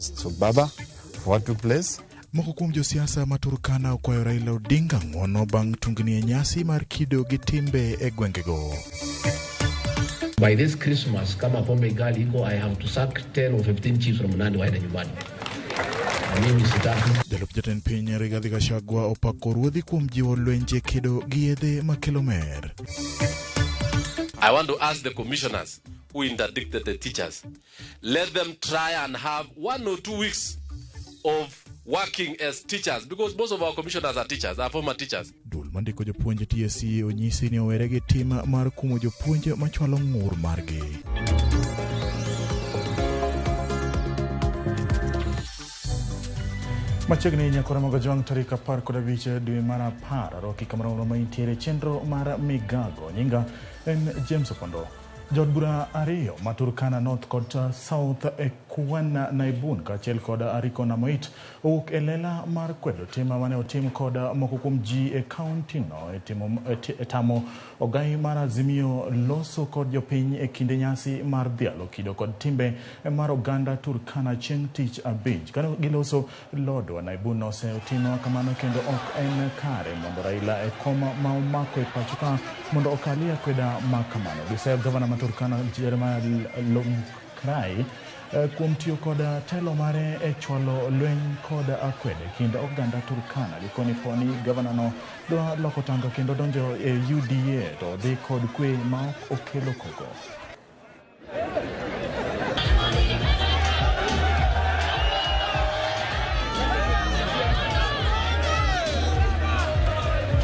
To Baba for what took place. Moko kuom josiasa ma Turkana okwayo Raila Odinga ng'uono bang' tungni e nyasi mar kido gi timbe e gwengego. By this Christmas, kama pombe ingali iko, I have to sack 10 or 15 chiefs from Nandi waende nyumbani. Na mimi sitaki. Jalup jatend piny Rigathi Gachagua opako ruodhi kuom jiwo lwenje kedo gi yedhe makelo mer. I want to ask the commissioners who interdicted the teachers, let them try and have 1 or 2 weeks of working as teachers, because most of our commissioners are teachers, are former teachers. Duol mandiko jopuonj TSC onyisi ni owere gi tim mar kumo jopuonj machwalo ng'ur margi. Machiegni nyakora mag Ojwang' tarik 15 dwe mar 10 aroki kamoro ma intiere chenro mar migago. Nyinga en James Opondo. Jood bura ariyo ma Turkana North kod South, Ekuan Naibun kaachiel kod Ariko Namoit, owuok e lela mar kwedo tim mane otim kod moko kuom ji e kaunti no e tamo ogai mar Azimio loso kod jopiny e kinde nyasi mar dhialo kido kod timbe mar oganda Turkana chieng' tich abich. Kane giloso Lodwa, Naibun osetimo kamano kendo ok en kare mondo Raila e kom ma omako e pacho ka mondo okalie akweda ma kamano. Giseyo gavana ma Turkana Jeremiah Lomkrai kuom tiyo kod telo mare e chwalo lweny kod akwede kind oganda Turkana. Gikoni poni gavana no dwa loko tanga kendo donjo e UDA to odhi kod kwe ma ok okelo koko.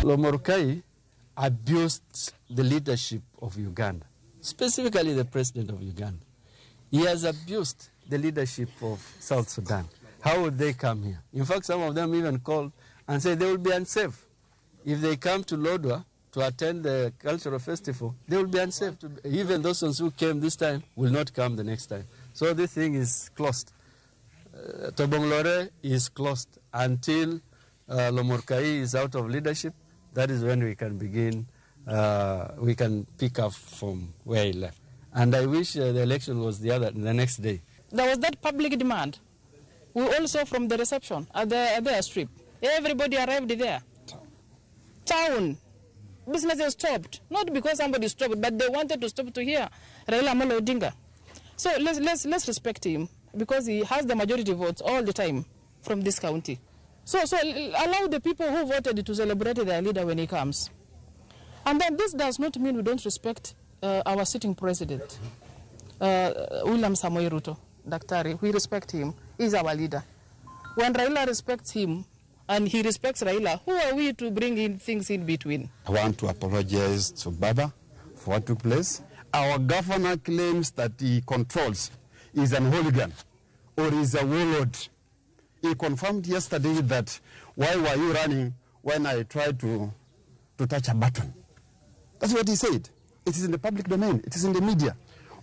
Lomorkai abused the leadership of Uganda, specifically the president of Uganda. He has abused the leadership of South Sudan. How would they come here? In fact, some of them even called and said they will be unsafe. If they come to Lodwar to attend the cultural festival, they will be unsafe. Even those ones who came this time will not come the next time. So this thing is closed. Tobong Lore is closed until Lomorkai is out of leadership. That is when we can begin, we can pick up from where he left. And I wish the election was the next day. There was that public demand. We also from the reception at the airstrip. Everybody arrived there. Town. Businesses stopped. Not because somebody stopped, but they wanted to stop to hear Raila Amolo Odinga. So let's respect him because he has the majority votes all the time from this county. So allow the people who voted to celebrate their leader when he comes. And then this does not mean we don't respect our sitting president, William Samoei Ruto, Daktari. We respect him. He's our leader. When Raila respects him and he respects Raila, who are we to bring in things in between? I want to apologize to Baba for what took place. Our governor claims that he controls, is an hooligan or is a warlord. He confirmed yesterday that why were you running when I tried to touch a button? That's what he said. It is in the public domain. It is in the media.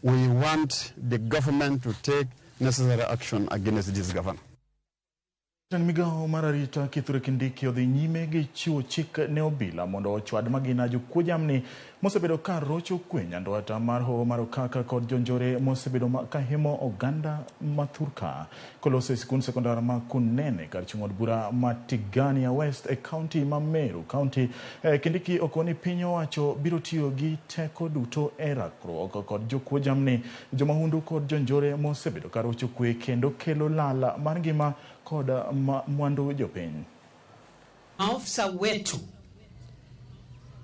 We want the government to take necessary action against this governor. Jatend migao mar arita Kithure Kindiki odhi nyime gi chiwo chik ne obila mondo ochwad magina jokuo jamni mosebedo ka rocho kwe nyandwat mar hoho mar Okaka kod jonjore mosebedo ka himo oganda ma thurka. Koloso e sikund sekondar ma Kunene kar chung' od bura ma Tigania West e kaunti ma Meru kaunti, Kindiki okoni piny owacho biro tiyo gi teko duto e rakruok kod jokuo jamni, jomahundu kod jonjore mosebedo ka rocho kwe kendo kelo lal mar ngima kod mwandu jopiny. Maofisa wetu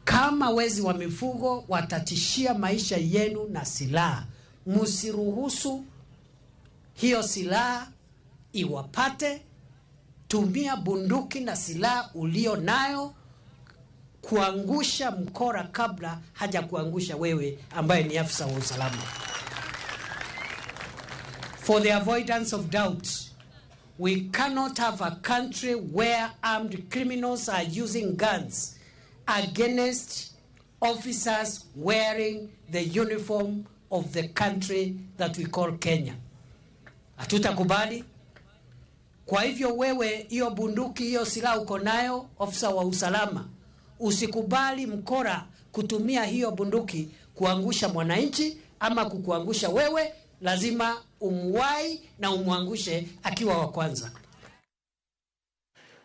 kama wezi wa mifugo watatishia maisha yenu na silaha, msiruhusu hiyo silaha iwapate. Tumia bunduki na silaha ulio nayo kuangusha mkora kabla haja kuangusha wewe ambaye ni afisa wa usalama. For the avoidance of doubt, we cannot have a country where armed criminals are using guns against officers wearing the uniform of the country that we call Kenya. Hatutakubali. Kwa hivyo wewe, hiyo bunduki, hiyo silaha uko nayo, ofisa wa usalama, usikubali mkora kutumia hiyo bunduki kuangusha mwananchi ama kukuangusha wewe. Lazima umwai na umwangushe akiwa wa kwanza.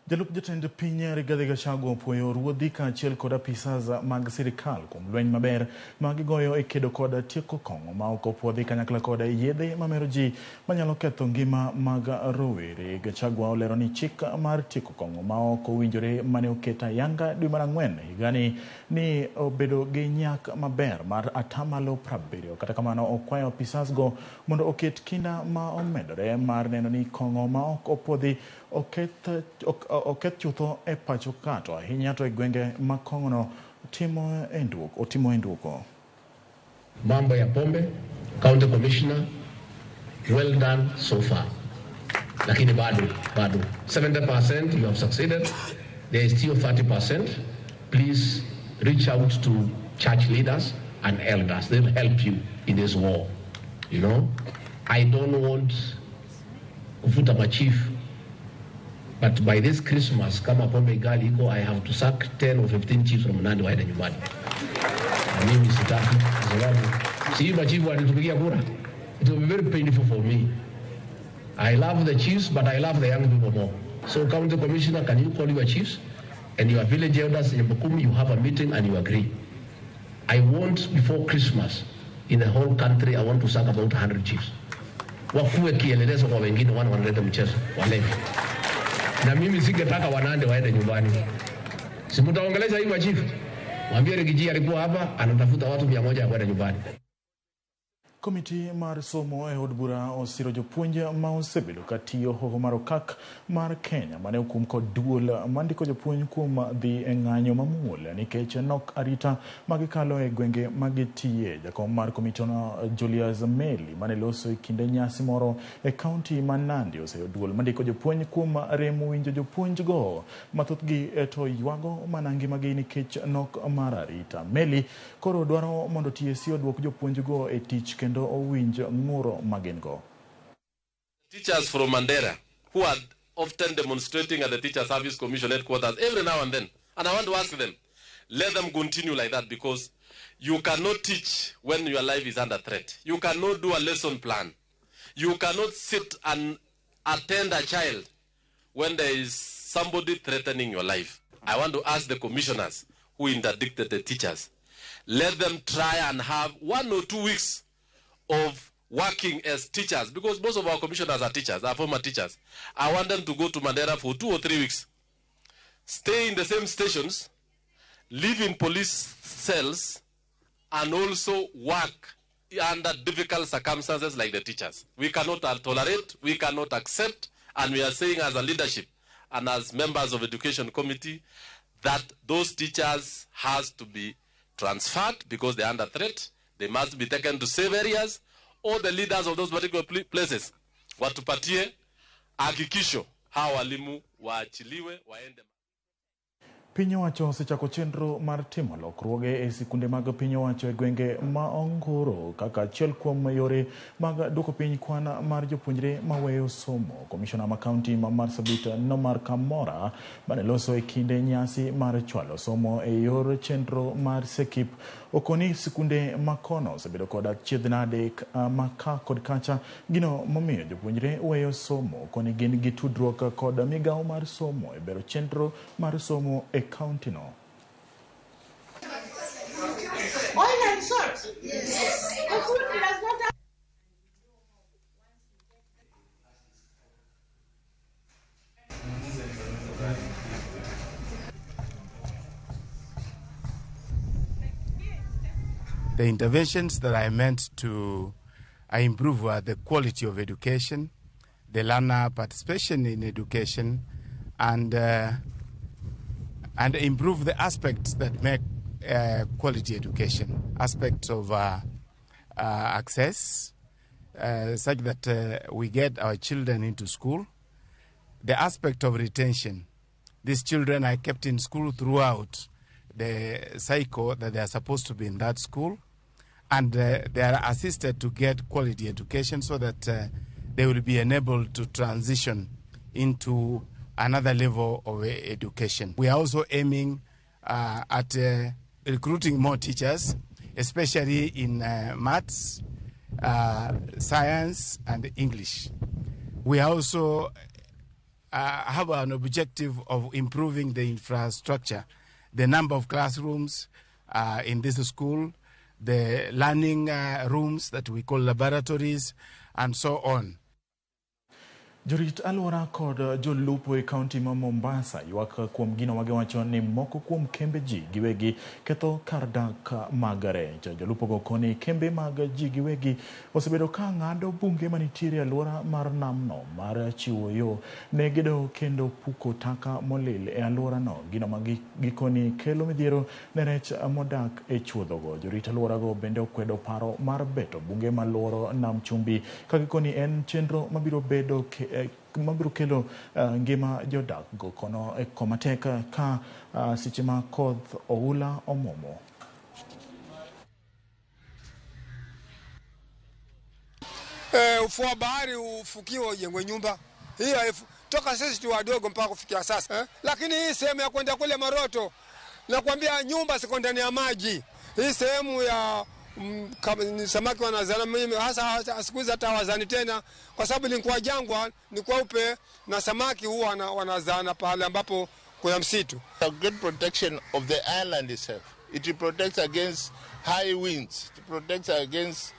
Jalup jatend piny Rigathi Gachagua opuoyo ruodhi kaachiel kod apisas mag sirikal kuom lweny maber ma gigoyo e kedo kod tieko kong'o ma ok opuodhi kanyakla kod yedhe mamero ji manyalo ketho ngima mag rowere. Gachagua olero ni chik mar tieko kong'o ma ok owinjore mane oket ayanga dwe mar ang'wen higani ni obedo gi nyak maber mar 70%. Kata kamano okwayo apisas go mondo oket kinda ma omedore mar neno ni kong'o ma ok opuodhi oketh chutho e pacho ka to ahinya to e gwenge ma kong'ono otimo e nduoko. Mambo ya pombe, County Commissioner, well done so far. Lakini bado 70% you have succeeded. There is still 30%. Please reach out to church leaders and elders. They'll help you in this war. You know, I don't want kufuta machief. But by this Christmas, kama pombe gali iko, I have to sack 10 or 15 chiefs from Nandi waende nyumbani. Na mimi sitaki, kwa sababu si machifu walitupigia kura. It will be very painful for me. I love the chiefs, but I love the young people more. So County Commissioner, can you call your chiefs and your village elders in Mbukumi? You have a meeting and you agree. I want before Christmas, in the whole country, I want to sack about 100 chiefs. Wakuwe kielelezo kwa wengine, wana wanaleta mchezo, walevi. Na mimi singetaka wanande waende nyumbani. Si mtaongelesha hii machifu. Mwambie Rigiji alikuwa hapa anatafuta watu 100 ya kwenda nyumbani. Komiti mar somo e od bura osiro jopuonj ma osebedo katiyo hoho mar okak mar Kenya mane okum kod duol mandiko jopuonj kuom dhi e ng'anyo mamuol nikech nok arita magikalo e gwenge magitiye. Jakom mar komitono Julius Meli mane loso e kinde nyasi moro e kaunti ma Nandi oseyo duol mandiko jopuonj kuom rem winjo jopuonj go mathothgi to ywago mana ngimagi nikech nok mar arita. Meli koro dwaro mondo TSC oduok jopuonj go e tich kendo owinj ng'uro magingo. Teachers from Mandera who are often demonstrating at the Teacher Service Commission headquarters every now and then, and I want to ask them, let them continue like that, because you cannot teach when your life is under threat. You cannot do a lesson plan. You cannot sit and attend a child when there is somebody threatening your life. I want to ask the commissioners who interdicted the teachers, let them try and have 1 or 2 weeks of working as teachers, because most of our commissioners are teachers, are former teachers. I want them to go to Mandera for 2 or 3 weeks, stay in the same stations, live in police cells, and also work under difficult circumstances like the teachers. We cannot tolerate, we cannot accept, and we are saying as a leadership and as members of education committee that those teachers has to be transferred because they are under threat. They must be taken to safe areas, or the leaders of those particular places watupatie hakikisho hawa walimu waachiliwe waende. Piny owacho osechako chenro mar timo lokruoge e sikunde mag piny owacho e gwenge ma Ongoro kaka achiel kuom yore mag duoko piny kwan mar jopuonjre maweyo somo. Komishona ma kaunti ma Marsabit Nomar Kamora mane loso e kinde nyasi mar chwalo somo e yor chenro mar Sekip okoni sikunde makono osebedo kod achiedh nade maka kod kacha, gino momiyo jopuonjre weyo somo. Okoni gin gi tudruok kod migawo mar somo e bero chenro mar somo e county no. Oil and salt. Yes. The food does not have. The interventions that I meant to improve were the quality of education, the learner participation in education, and improve the aspects that make quality education, aspects of access, such that we get our children into school, the aspect of retention. These children are kept in school throughout the cycle that they are supposed to be in that school, and they are assisted to get quality education so that they will be enabled to transition into another level of education. We are also aiming at recruiting more teachers, especially in maths, science and English. We also have an objective of improving the infrastructure, the number of classrooms in this school, the learning rooms that we call laboratories, and so on. Jorit alwora kod jolupo e kaunti ma Mombasa ywak kuom gino magiwacho ni moko kuom kembe ji giwegi ketho kar dak mag rech. Jolupo go koni kembe mag ji giwegi osebedo ka ng'ado bunge manitiere e alwora mar namno mar chiwo yo ne gedo kendo puko taka molil e alworano. Gino ma gikoni kelo midhiero ne rech modak e chuodhogo. Jorit alworago bende okwedo paro mar beto bunge maluoro nam chumbi ka gikoni en chenro mabiro bedo mabiro kelo ngima jodak go kono e koma tek ka seche ma koth oula omuomo. Ufuo wa bahari ufukiwe ujengwe nyumba. Hiyo toka sisi tu wadogo mpaka kufikia sasa. Lakini hii sehemu ya kwenda kule Moroto, nakwambia nyumba ziko ndani ya maji. Hii sehemu ya samaki wanazana, mimi hasa siku hizi hata hawazani tena kwa sababu ilikuwa jangwa, ni kweupe na samaki huwa wanazana pale ambapo kuna msitu. A good protection of the island itself. It protects against high winds. It protects against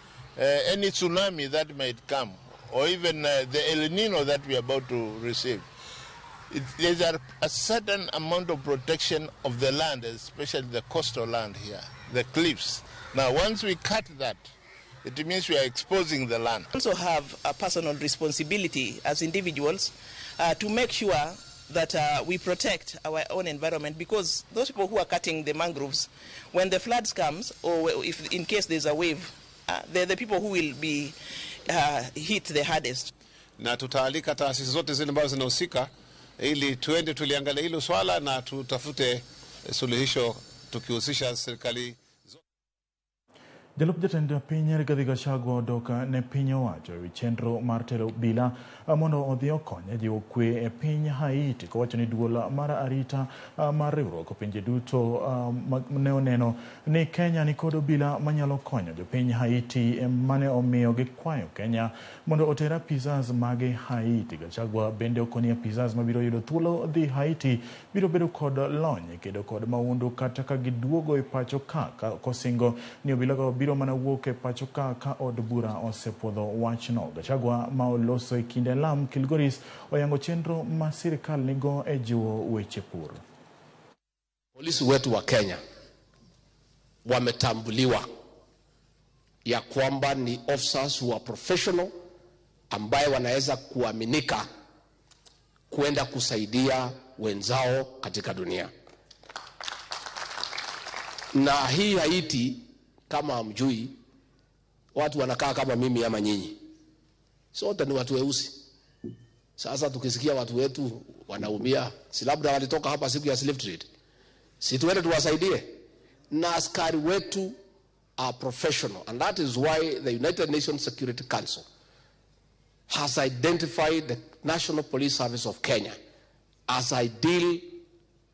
any tsunami that might come, or even the El Nino that we are about to receive. There's a certain amount of protection of the land, especially the coastal land here, the cliffs. Now, once we cut that, it means we are exposing the land. We also have a personal responsibility as individuals to make sure that we protect our own environment, because those people who are cutting the mangroves, when the floods comes, or if in case there's a wave, they're the people who will be hit the hardest. Na tutaalika taasisi zote zile ambazo zinahusika ili tuende tuliangalia hilo swala na tutafute suluhisho tukihusisha serikali. Jalup jatend piny Rigathi Gachagua odok ne piny owacho ewi chenro mar tero obila mondo odhi okony e jiwo kwe e piny Haiti, kowacho ni duol mar arita mar riwruok pinje duto ne oneno ni Kenya nikod obila manyalo konyo jopiny Haiti, mane omiyo gikwayo Kenya mondo oter apisas mage Haiti. Gachagua bende okoni apisas mabiro yudo thuolo dhi Haiti biro bedo kod lony e kedo kod mahundu kata ka giduogo e pacho ka kosingo ni obilago biro mana wuok e pacho ka ka od bura osepuodho wachno. Gachagua ma oloso e kinde lam Kilgoris oyango chenro ma sirikal nigo e jiwo weche pur. Polisi wetu wa Kenya wametambuliwa ya kwamba ni officers who are professional, ambaye wanaweza kuaminika kwenda kusaidia wenzao katika dunia. Na hii Haiti, kama hamjui, watu wanakaa kama mimi ama nyinyi. Sote ni watu weusi. Sasa tukisikia watu wetu wanaumia, si labda walitoka hapa siku ya slave trade, si tuende tuwasaidie? Na askari wetu are professional, and that is why the United Nations Security Council has identified the National Police Service of Kenya as ideal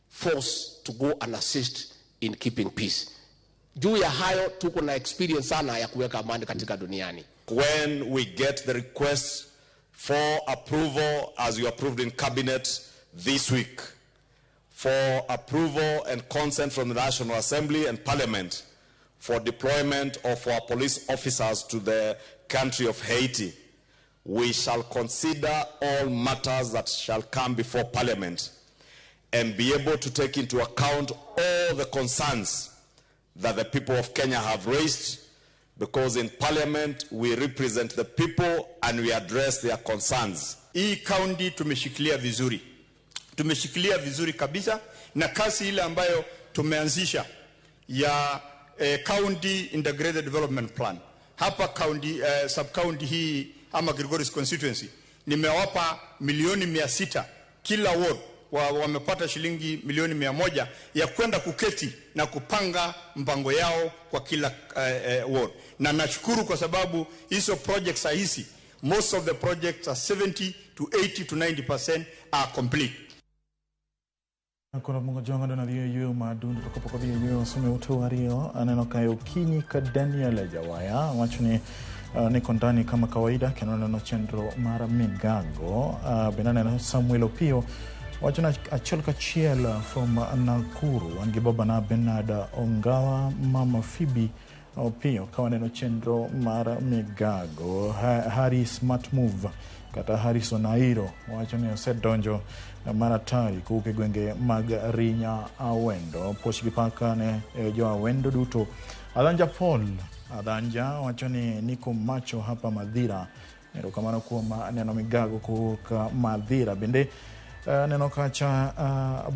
force to go and assist in keeping peace. Juu ya hayo tuko na experience sana ya kuweka amani katika duniani. When we get the request for approval, as you approved in cabinet this week, for approval and consent from the National Assembly and Parliament for deployment of our police officers to the country of Haiti, we shall consider all matters that shall come before Parliament and be able to take into account all the concerns that the people of Kenya have raised, because in Parliament we represent the people and we address their concerns. Hii county tumeshikilia vizuri. Tumeshikilia vizuri kabisa, na kasi ile ambayo tumeanzisha ya County Integrated Development Plan. Hapa county, sub county hii ama Kilgoris constituency nimewapa milioni 600 kila ward. Wamepata shilingi milioni 100 ya kwenda kuketi na kupanga mpango yao kwa kila ward. Na nashukuru kwa sababu hizo projects hizi, most of the projects are 70 to 80 to 90% are complete. Kono mungo jonga dona dhiyo yueyo madundo to kapok odhi e yueyo some uto ariyo aneno kae okinyi ka Daniel Jawaya wacho ni Niko ndani kama kawaida kendo aneno chenro mar Migago. Bende aneno Samuel Opio wacho ni achiel kachiel from Nakuru. Wan gi babana Bernard Ongawa, mama Phoebe Opiyo ka waneno chenro mar Migago. Harry Smart Move kata Harrison Airo wacho ni osedonjo mar atari kowuok e gwenge mag Rinya Awendo. Puoch gi paka ne jo Awendo duto. Adhanja Paul Adhanja wacho ni niko macho hapa Madhira. Erokamano kuom neno Migago kowuok Madhira. Bende neno kacha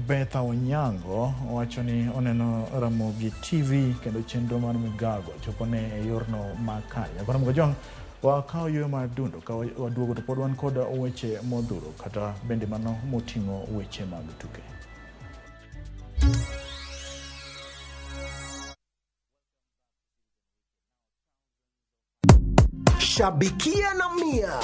Betha Onyango wacho ni oneno Ramogi TV kendo chenro mar Migago chopo ne e yorno makare. Nyakwara Mugajwang', wakawo yueyo mar dundo ka waduogo to pod wan kod weche modhuro kata bende mano moting'o weche mag tuke. Shabikia na Mia.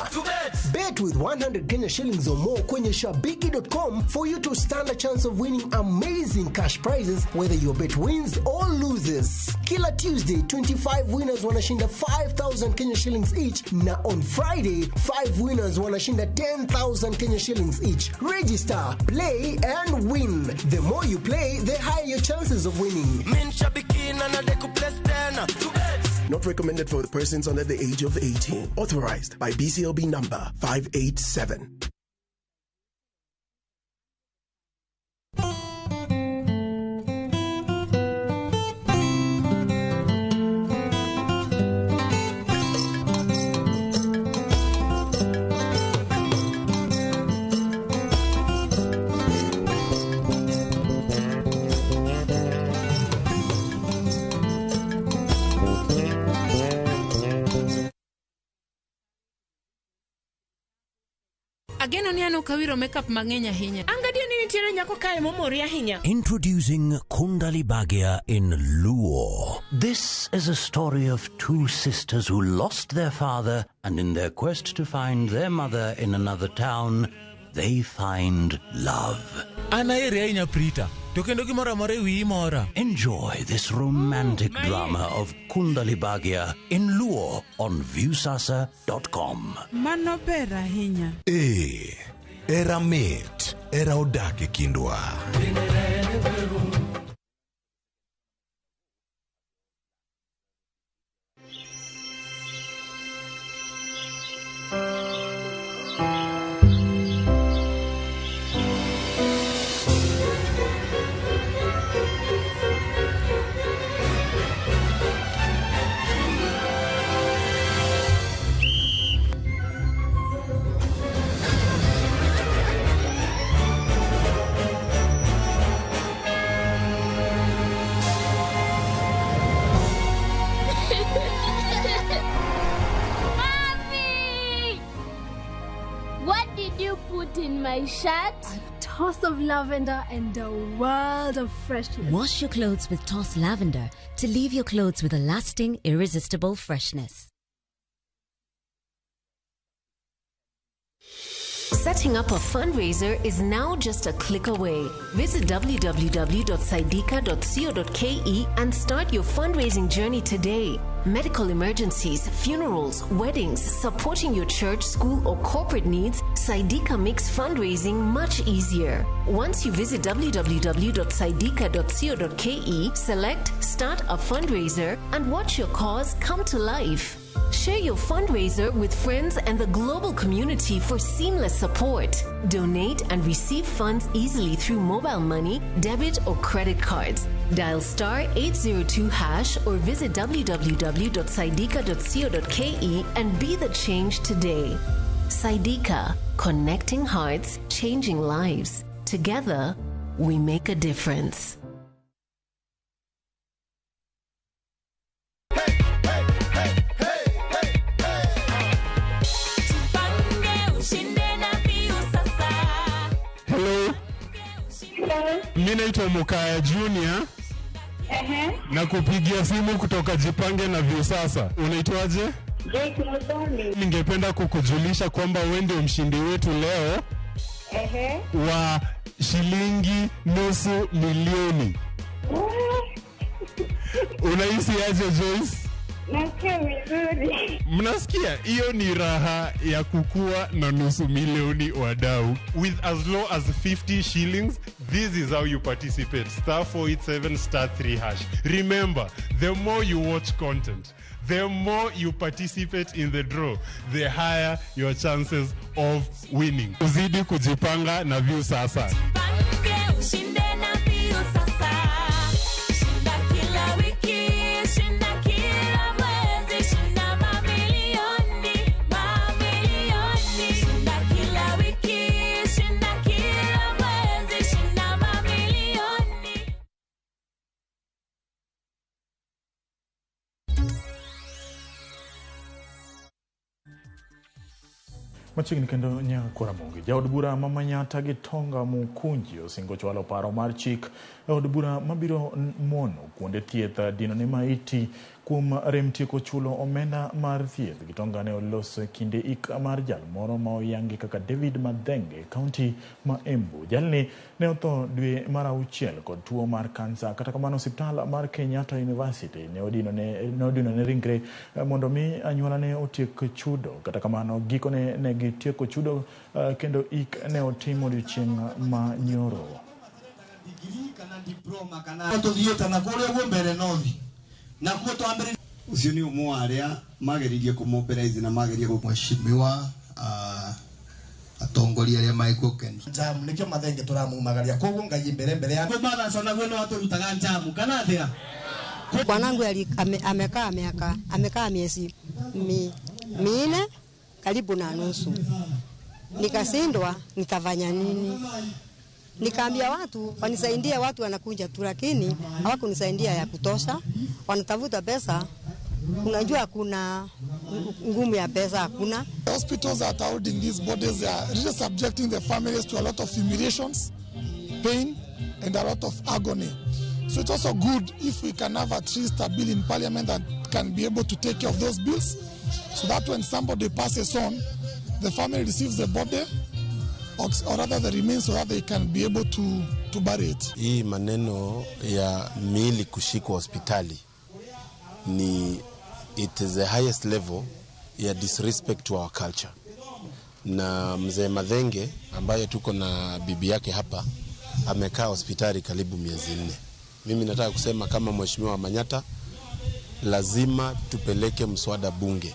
Bet with 100 Kenya shillings or more kwenye shabiki.com for you to stand a chance of winning amazing cash prizes whether your bet wins or loses. Kila Tuesday, 25 winners wanashinda 5,000 Kenya shillings each, na on Friday, 5 winners wanashinda 10,000 Kenya shillings each. Register, play and win. The more you play, the higher your chances of winning. Not recommended for persons under the age of 18. Authorized by BCLB number 587. Ageno ni an ok awiro makeup mang'eny ahinya. An gadier ni nitiere nyako kae momori ahinya. Introducing Kundali Bhagya in Luo. This is a story of two sisters who lost their father, and in their quest to find their mother in another town, they find love. An aheri ahinya Prita, to kendo gimoro amora e wiyi mora. Enjoy this romantic drama of Kundali Bhagya in Luo on Viusasa.com. Mano ber ahinya. Ee, era mit, era odak e kindwa. Mommy! What did you put in my shirt? A toss of lavender and a world of freshness. Wash your clothes with Toss Lavender to leave your clothes with a lasting, irresistible freshness. Setting up a fundraiser is now just a click away. Visit www.saidika.co.ke and start your fundraising journey today. Medical emergencies, funerals, weddings, supporting your church, school, or corporate needs, Saidika makes fundraising much easier. Once you visit www.saidika.co.ke, select Start a Fundraiser and watch your cause come to life. Share your fundraiser with friends and the global community for seamless support. Donate and receive funds easily through mobile money, debit, or credit cards. Dial star 802 hash or visit www.saidika.co.ke and be the change today. Saidika, connecting hearts, changing lives. Together, we make a difference. Hello. Mi naitwa Mukaya Junior na kupigia simu kutoka Jipange na Viusasa. Unaitwaje? Joyce Muthoni. Ningependa kukujulisha kwamba wewe ndio mshindi wetu leo wa shilingi 500,000. Unahisi aje, Joyce? Nasikia vizuri. Mnasikia hiyo ni raha ya kukua na nusu milioni wadau. With as low as 50 shillings, this is how you participate. Star 487 star 3 hash. Remember, the more you watch content, the more you participate in the draw, the higher your chances of winning. Uzidi kujipanga na view sasa. Ushinde na mbio sasa. Shinda kila wiki, shinda kila mwezi, shinda mamilioni, mamilioni. Shinda kila wiki, shinda kila mwezi, shinda mamilioni. Machiegni kendo Nyakwaramogi. Jaod bura ma Manyatta gi Tonga Mukunji osingo chwalo paro mar chik e od bura mabiro mono kuonde thieth dino ne maiti kuom rem tieko chulo omenda mar thieth. Gitonga ne oloso e kinde ik mar jal moro ma oyangi kaka David Madhenge e kaunti ma Embu. Jalni ne otho dwe mar auchiel kod tuo mar kansa. Kata kamano osiptal mar Kenyatta University ne odino ne ringre mondo mi anyuola ne otiek chudo. Kata kamano gikone ne gitieko chudo kendo ik ne otim odiochieng' ma nyoro. Ucio ni umwe wa aria mageririe kũmobilize na magerie mheshimiwa atongoria aria maikuo Ken njamu nikio Mathenge turamumagaria koguo ngai mbere mbere ya matha no aturutaga njamu kana atia. Bwanangu amekaa miaka amekaa miezi minne karibu na nusu. Nikashindwa nitafanya nini? Nikaambia watu wanisaidie, watu wanakuja tu, lakini hawakunisaidia ya kutosha. Wanatafuta pesa, unajua kuna ngumu ya pesa hakuna. Hospitals that are holding these bodies, they are really subjecting the families to a lot of humiliations, pain, and a lot of agony. So it's also good if we can have at least a bill in parliament that can be able to take care of those bills, so that when somebody passes on, the family receives the body, or rather the remains, so that they can be able to bury it. Hii maneno ya miili kushikwa hospitali ni it is the highest level ya disrespect to our culture. Na mzee Mathenge ambaye tuko na bibi yake hapa amekaa hospitali karibu miezi 4. Mimi nataka kusema kama mheshimiwa Manyatta, lazima tupeleke mswada bunge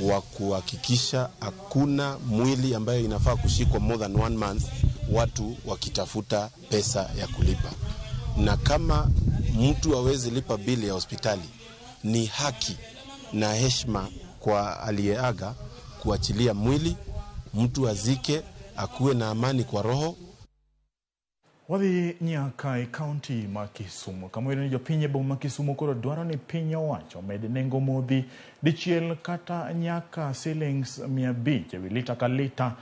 wa kuhakikisha hakuna mwili ambayo inafaa kushikwa more than 1 month watu wakitafuta pesa ya kulipa. Na kama mtu hawezi lipa bili ya hospitali, ni haki na heshima kwa aliyeaga kuachilia mwili, mtu azike, akuwe na amani kwa roho. Wadhi nyaka e kaunti ma Kisumu. Kama iyudo ni jopiny e boma ma Kisumu koro dwaro ni piny owacho omed nengo modhi dichiel kata nyaka silings 500 ewi lita ka lita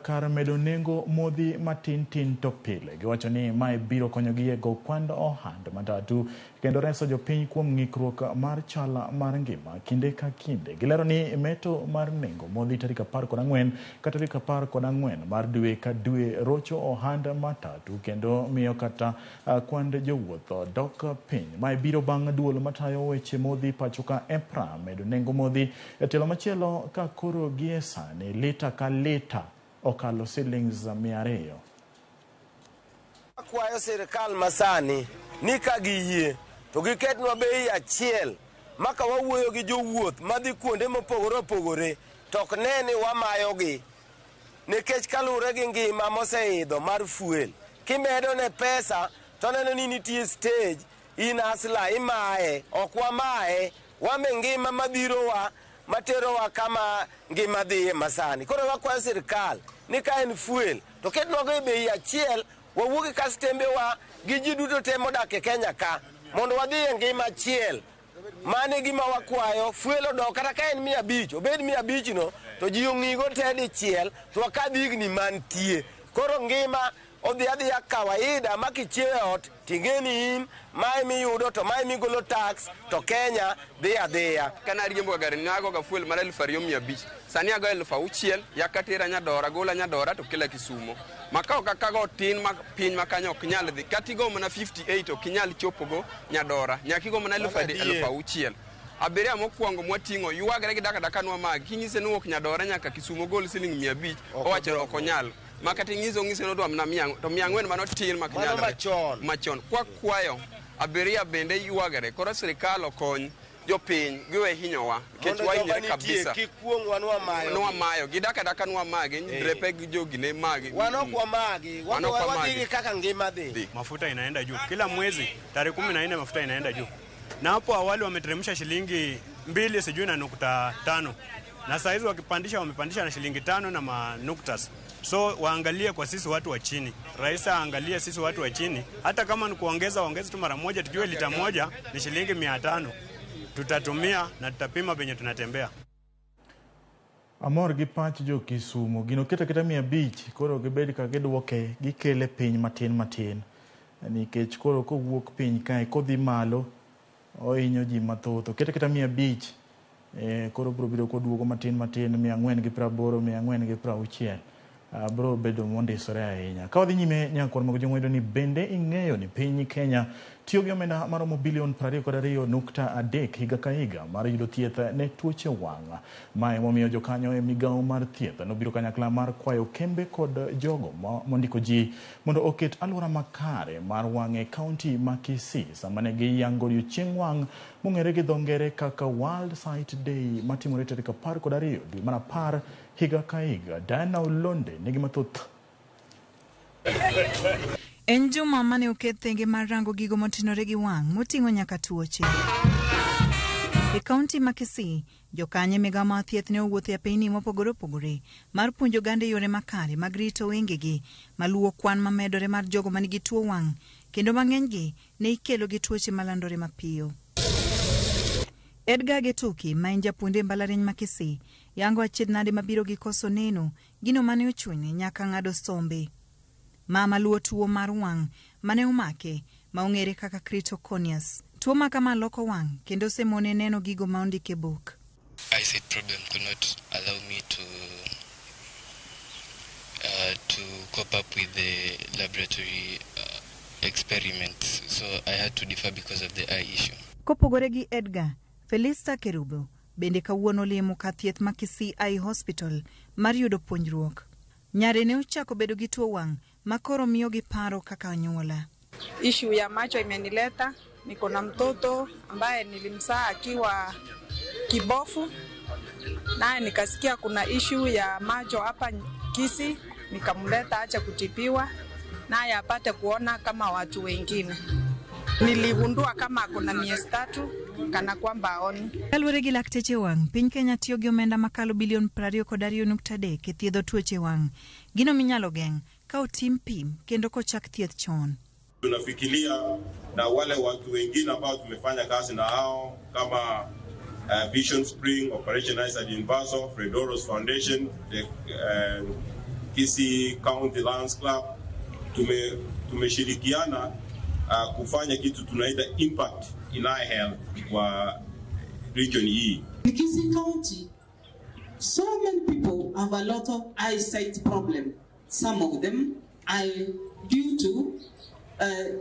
kar medo nengo modhi matin tin to pile. Giwacho ni mae biro konyogi e go kwand ohand matatu kendo reso jopiny kuom ng'ikruok mar chal mar ngima kinde ka kinde. Gilero ni meto mar nengo modhi tarik 14 ka tarik 14 mar dwe ka dwe rocho ohand matatu kendo miyo kata kwand jowuoth dok piny. Mae biro bang' duol matayo weche modhi pacho ka EPRA medo nengo modhi e tielo machielo ka koro gie sani lita ka lita okalo silings 200. Akwayo sirikal masani ni ka giyie to giketnwa bei achiel maka wawuoyo gi jowuoth madhi kuonde mopogore opogore to ok ne ni wamayogi, nikech kaluwore gi ngima moseidho mar fuel kimedo ne pesa to neno ni nitie stage in asla imaye. Ok wamaye, wame ngima mabirowa materowa kama ngima dhiye masani. Koro wakwayo sirikal ni ka en fuel to ketnwago e bei achiel, wawuog gi kastembewa gi ji duto te modak e Kenya ka mondo wadhi e ngima achiel. Mano e gima wakwayo. Fuel odok kata ka en 500, obed 500 no to ji ong'igo te dichiel to wakadh higni mantie. Koro ngima odhi adhiya kawaida ma kichiewo e ot ting'e ni in mae miyudo to mae migolo tax to Kenya dhi adhiya. Kana ariembo gari nagoga fuel mar 2500, sani ago 6000 yakatera Nyadora, gola Nyadora to kela Kisumo. Makao kakago tin ma piny ma kanyo ok nyal dhi, kata igo mana 58 ok inyal chopogo Nyadora, nyaka igo mana 6000. Abiria mokwongo mwating'o ywagre gi daka daka nwa magi. King'ise ni wuok Nyadora nyaka Kisumo gol siling 500, owacho ni ok onyal. Ma kata ing'ise ong'ise ni odwa mana 400, to 400 mano tin mak Mano nyalre. machon. Machon. Kwakwayo abiria bende ywagre, koro sirikal okony jopiny giwe hinyowa nikech Mondo joma wahinyore nitie kabisa. kik kuong'wa nwamayo. Nwamayo, gidak adaka nwamagi, drepe gi jogi ne magi. Wan ok wamagi, Wan ok wamagi. wadhi gi kaka ngima dhi. Mafuta inaenda juu kila mwezi, tarehe 14 mafuta inaenda juu, na hapo awali wameteremsha shilingi 2 sijui na nukta 5, na saa hizi wakipandisha wamepandisha na shilingi 5 na manuktas. So waangalie kwa sisi watu wa chini, rais aangalie sisi watu wa chini, hata kama ni kuongeza waongeze tu mara moja, tujue lita moja ni shilingi 500 tutatumia na tutapima venye tunatembea. Amor gi pach jo Kisumo, gino keto aketa 500 koro gibed ka gidwoke gikele piny matin matin nikech koro kowuok piny kae kodhi malo ohinyo ji mathoth. Oket aketa 500 koro biro bedo koduogo matin matin 480, 460 biro bedo mondisore ahinya. Ka wadhi nyime nyakwar mag jong'wedo ni bende ing'eyo ni piny Kenya tiyo gi omenda maromo bilion 22.3 higa ka higa mar yudo thieth ne tuoche wang'. Mae emomiyo jokanyo e migawo mar thieth nobiro kanyakla mar kwayo kembe kod jogo mondiko ji mondo oket alwora makare mar wang' e kaunti ma Kisii sama ne giyango odiochieng' wang' mong'ere gi dho ngere kaka World Sight Day matimore tarik 12 dwe mar 10 higa ka higa. Diana Olonde nigi mathoth. En juma mane oket thenge mar rango gigo motenore gi wang' moting'o nyaka tuoche. E kaunti ma Kisii, jokanyo e migawo mar thieth ne owuotho e apeyni mopogore opogore mar puonjo oganda e yore makare mag rito wengegi maluwo kwan mamedore mar jogo manigi tuo wang' kendo mang'enygi ne ikelo gi tuoche malandore mapiyo. Edgar Getuki ma en japuonj e mbalariany ma Kisii yango achiedh nade mabiro gi koso neno gino mane ochune nyaka ng'ado sombe. Mama luwo tuo mar wang' mane omake ma ong'ere kaka keratoconus. Tuo ma kama loko wang' kendo osemone neno gigo ma ondik e buk. Eyesight problem could not allow me to cope up with the laboratory experiments, so I had to defer because of the eye issue. Kopogore gi Edgar, Felista Kerubo bende kawuono olimo kar thieth ma Kisii Eye Hospital mar yudo puonjruok. Nyare ne ochako bedo gi tuo wang' ma koro miyogi paro kaka anyuola. Ishu ya macho imenileta, niko na mtoto ambaye nilimzaa akiwa kibofu, naye nikasikia kuna ishu ya macho hapa Kisii, nikamleta ache kutibiwa naye apate kuona kama watu wengine. Niligundua kama kuna miezi 3 kana kwamba aoni. Kaluwore gi lakteche wang', piny Kenya tiyo gi omenda makalo bilion 22.3 e thiedho tuoche wang'. Gino minyalo geng' ka otim pim kendo kochak thieth chon. Tunafikiria na wale watu wengine ambao tumefanya kazi na hao kama Vision Spring, Operation Eyesight Universal, Fredoros Foundation, the Kisii County Lions Club, tumeshirikiana kufanya kitu tunaita impact in eye health kwa region hii. In Kisii County, so many people have a lot of eyesight problem. Some of them are due to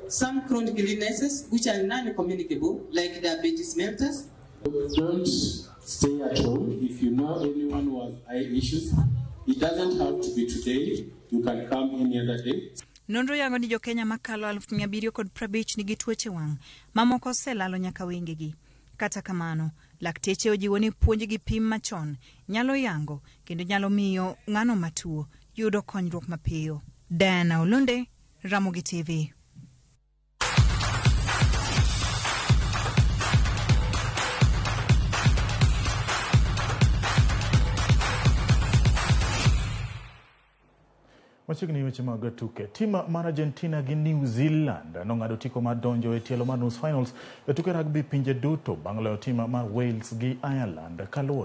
some chronic illnesses which are non-communicable, like diabetes mellitus. Don't stay at home. If you know anyone who has eye issues, it doesn't have to be today. You can come any other day. Nonro yango ni jo-Kenya makalo 750 nigi tuoche wang' mamoko oselalo nyaka wengegi. Kata kamano, lakteche ojiwo ni puonj gi pim machon nyalo yango kendo nyalo miyo ng'ano matuo yudo konyruok mapiyo. Diana Olonde, Ramogi TV. Machiegni weche mag tuke. Tim mar Argentina gi New Zealand nong'ado otiko mar donjo e tielo mar nus finals e tuke rugby pinje duto bang' loyo tim mar Wales gi Ireland kaluwore